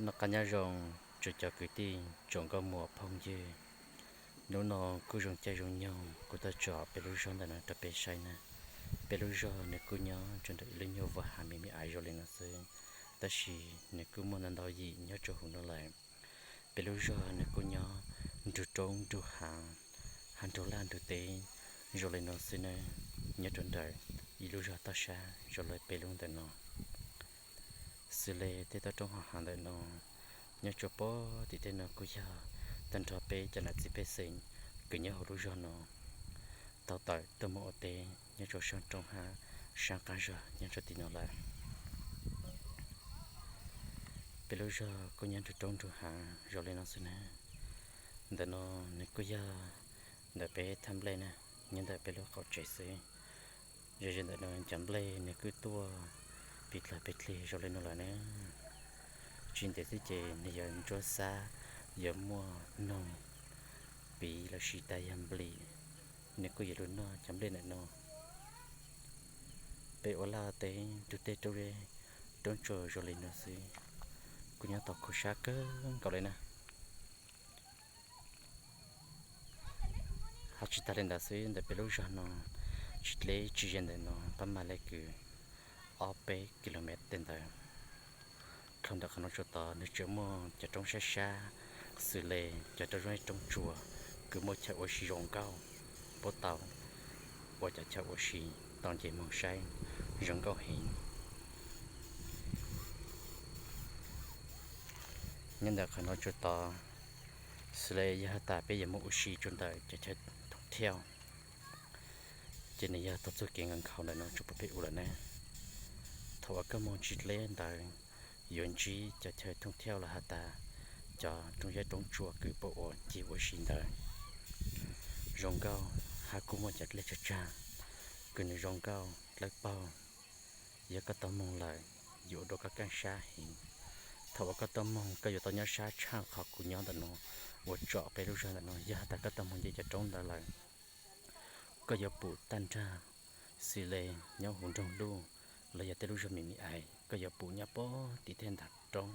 Noj qab nyob zoo, tsoom cov kwv tij tsoom nkauj muam phooj ywg. Hnub no kuj zoo caij zoo nyoog kuv tuaj tso peb lub zog ntawm no rau peb saib na. Peb lub zog nws kuj nyob rau ntawm ib lub nyuag vaj hav me me ais zoo li no xwb, tab sis nws kuj muaj ntau ntau yim nyob rau hauv no lawm. Peb lub zog nws kuj nyob nrug roob nrug hav, hab nrug laj nrug teb zoo li no xwb na, nyob rau ntawm ib lub zog toj sab zoo li peb lub ntawm no. Xws li tej toj roob hauv hav ntawm no, nyob rau pem tim tej no kuj yog tag nrho peb cov nam txiv pej xeem kws nyob hauv lub zog no tau tawm tuaj mus ua teb nyob rau sab roob hab sab qab zog nyob rau tim no lawm. Peb lub zog kuj nyob nrug roob nrug hav zoo li no xwb na. Ntawm no nws kuj yog ntawm peb thaj nplej na, nyob ntawm peb lub qaum tsev xwb. Ze ze ntawm no cov nplej nws kuj tuaj pib dlaag pib dlig zoo li no lawm na. Tsis ntev xwb ces nws yuav ntsuab xab, yuav muaj noog, piv lossis tas yog nplim, nws kuj yuav lug noj cov nplej ntawm no. Peb ua laj teb rug tej roob zeb roob tsuas zoo li no xwb, kuj nyob tau khuv sab kawg nkaus li na. Hab tsis tag li ntawd xwb, ntawm peb lub zog no tsis dleb tsis ze ntawm no pab mas le kws ob peb kilomev tej ntawd. Dhau ntawm qhov no tsuas tod nws tseem muaj cov roob sab sab, xws li cov roob zeb roob tsuas kws muaj chaw ua si zoo nkauj, puab tau ua cov chaw ua si tau nce moog saib zoo nkauj heev. Nyob ntawm qhov no tsuas tod, xws li yog has tas peb yuav mus ua si rau ntawm cov chaw thooj thiauj, ces nws yog tau txuj kev nkhaus nkhaus ntawm no tsuas pub peb ua lawm na. Thaum uas koj moog tsis dleb ntawd, yuav ntsib cov chaw thooj thiauj los has tas cov roob zeb roob tsuas kws puab ua nce ua si ntawd zoo nkauj, hab kuj muaj cov dlej tsag tsag kws nws zoo nkauj dlawb paug. Yog koj tau moog lawm, yuav ua rau koj kaaj sab heev. Thaum uas koj tau moog koj yuav tau nyob sab tshaj qhov kuv nyob ntawm no, ua tsom peb lub zog ntawm no. Yog has tas koj tau moog nce cov roob ntawd lawm, koj yuav pum tag nrag, xws li nyob huv nroog luj los yog tej lub zog me me ais, koj yuav pum nyob puag tim tej ntav roob,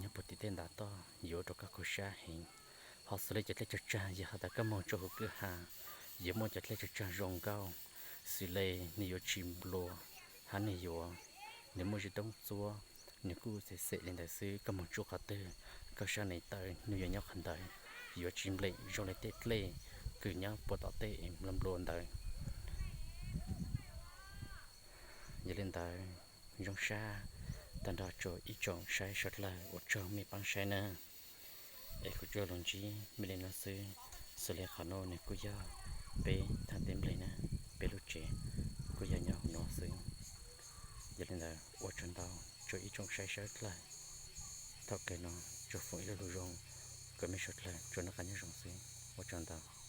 nyob puag tim tej ntav toj, yuav ua rau koj khuv sab heev. Ho xws li cov dlej tsag tsag, yog has tas koj moog rua huv kwj ha, yuav muaj cov dlej tsag tsag zoo nkauj, xws li nws yuav tsis nplua, hab nws yuav, nws muaj zeb roob txuab, nws kuj xem xem li ntawd xwb. Koj moog tsuj qhov twg, koj sab nees taw nws yuav nyob qhov ntawd, yuav tsis nplem zoo li tej dlej kws nyob puag tom tej nplua nplua ntawd. Yog li ntawd, zoo sab tag nrho rua ib tsoom saib suav dlawg, ua tsaug mej paab saib na. Es kuv tsuas lug ntsib mej li no xwb. Xws li qhov no nws kuj yog peb thaj teb nplej na, peb lub tsev kuj yog nyob huv no xwb. Yog li ntawd ua tsaug ntau rua ib tsoom saib suav dlawg. Thaum kawg no tsuas foom ib lo lus zoo kom mej suav dlawg tsuas noj qab nyob zoo xwb. Ua tsaug ntau.